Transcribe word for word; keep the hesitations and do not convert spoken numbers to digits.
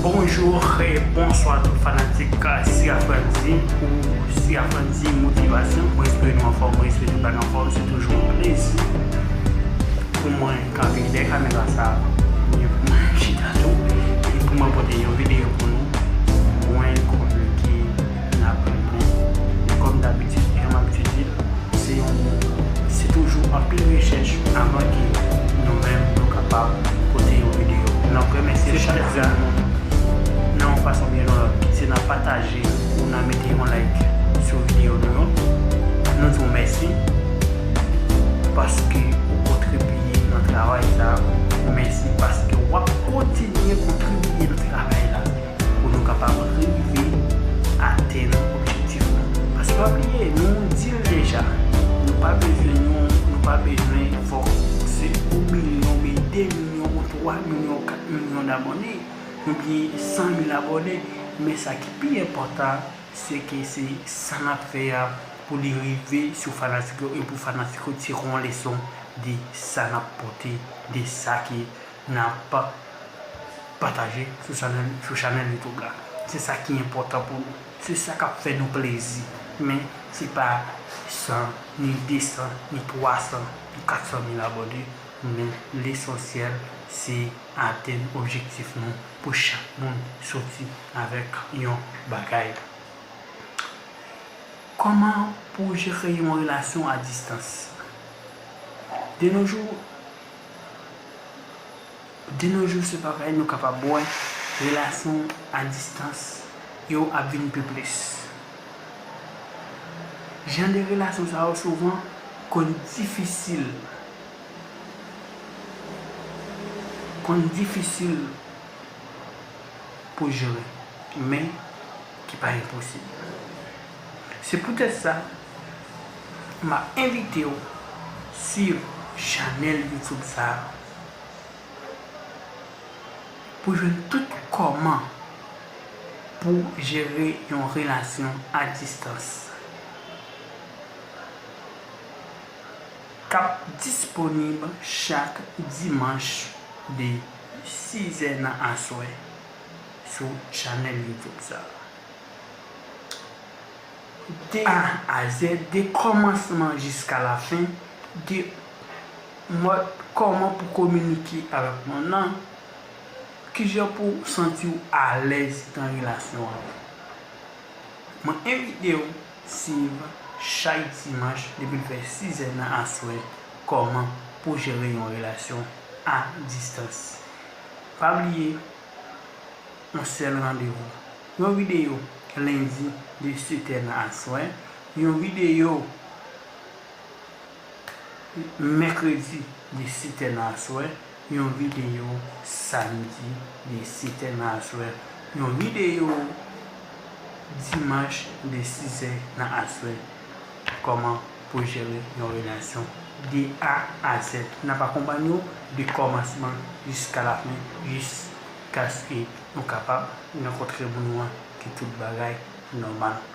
Bonjou e bonswa tout fanatik Sira Frandy ou Sira Frandy Motivasyon. Mwen espere nou anfòm, mwen espere tout bagay anfòm. Se toujou yon plezi pou mwen kanpe dèyè kamera sa a, oubyen pou mwen chita tou, e pou mwen pote yon videyo pou nou. Mwen konnen ke n ap renmen, e kòm dabitid, jan m abitye di l, se yon, se toujou anpil rechèch avan ke nou menm nou kapab pote yon videyo. N ap remèsye chak grenn moun nan yon fason oubyen nan lòt, kit se nan pataje ou nan mete yon like sou videyo nou yo. Nou di w mèsi paske ou kontribye nan travay sa a. Mèsi paske w ap kontinye kontribye nan travay la pou nou kapab rive atenn objektif nou. Paske pa bliye, nou di l deja, nou pa bezwen yon, nou pa bezwen fòk se yon milyon, oubyen de milyon, ou twa milyon, kat milyon dabòne, oubyen san mil abòne, men sa ki pi enpòtan, se ke se sa n ap fè a pou li rive sou fanatik yo e pou fanatik yo tire yon leson de sa n ap pote, de sa ke n ap pataje sou chanèl, sou chanèl YouTube la. Se sa ki enpòtan pou nou. Se sa k ap fè nou plezi. Men se pa san, ni de san, ni twa san, ni kat san mil abòne. Men lesansyèl, se atenn objektif nou pou chak moun soti avèk yon bagay. Kòman pou jere yon relasyon a distans? De nos jours, de nos jours, se bagay nou kapab wè, relasyon a distans yo ap vin pi plis. Jan de relasyon sa yo souvan konn difisil, konn difisil pou jere, men ki pa enposib. Se poutèt sa, m ap envite w swiv chanèl YouTube sa a pou jwenn tout kòman pou jere yon relasyon a distans k ap disponib chak dimanch de sizè nan aswè sou chanèl YouTube sa a. De A a Z, de kòmansman jiska lafen, de mòd kòman pou kominike avèk moun nan, kijan pou w santi w alèz nan relasyon an. Mwen envite w swiv chak dimanch depi l fè sizè nan aswè kòman pou jere yon relasyon a distans. Pa bliye, yon sèl randevou. Yon videyo lendi de setè nan aswè, yon videyo mèkredi de setè nan aswè, yon videyo samdi de setè nan aswè, yon videyo dimanch de sizè nan aswè. Kòman pou jere yon relasyon de A a Z. N ap akonpanye w de kòmansman jiska lafen, jiskaske nou kapab rankontre moun ou an, ke tout bagay nòmal.